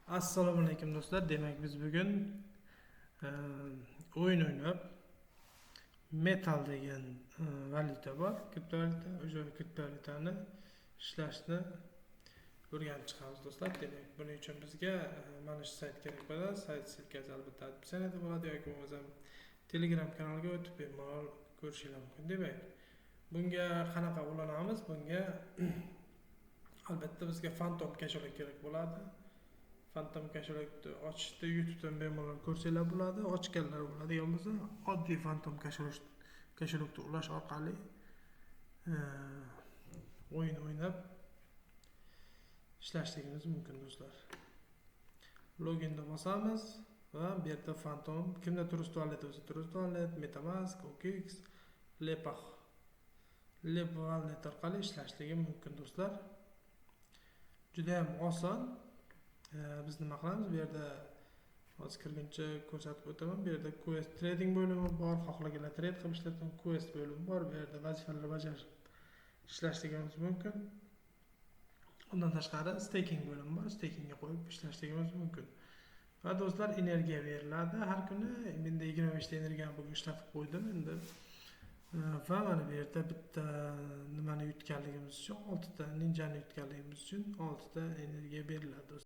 Assalomu alaykum, do'stlar. Demak, biz bugun o'yin o'ynab, metal degan valyuta bor, kriptovalyuta. O'sha kriptovalyutani ishlashni o'rganib chiqamiz, do'stlar. Demak, buning uchun bizga mana shu sayt kerak bo'ladi. Sayt ссылка si albatta описание da bo'ladi yoki bo'lmasam Telegram kanaliga o'tib, bemalol ko'rishinglar mumkin. Demak, bunga qanaqa ulanamiz? Bunga albatta bizga Phantom кошелек kerak bo'ladi. Phantom кошелек ni ochishni YouTubedan bemalol ko'rsanglar bo'ladi. Ochganlar bo'ladigan bo'lsa, oddiy Phantom кошелек ni ulash orqali o'yin o'ynab ishlashligimiz mumkin, do'stlar. Loginni bosamiz va bu yerda Phantom, kimda Trust Wallet bo'lsa, Trust Wallet, MetaMask, OKX, Leap Wallet orqali ishlashligi mumkin, do'stlar. Juda ham oson. Biz nima qilamiz? Bu yerda hozir kirguncha ko'rsatib o'taman. Bu yerda quest, trading bo'limi bor, xohlaganlar trade qilib ishlatgan, quest bo'limi bor. Bu yerda vazifalar bajarib ishlashligimiz mumkin. Undan tashqari staking bo'limi bor, stakingga qo'yib ishlashligimiz mumkin. Va, do'stlar, energiya beriladi har kuni. Menda 25 ta energiyani bugun ishlatib qo'ydim endi. Va mana bu yerda bitta nimani yutganligimiz uchun, oltita ninjani yutganligimiz uchun oltita energiya beriladi, do'stlar.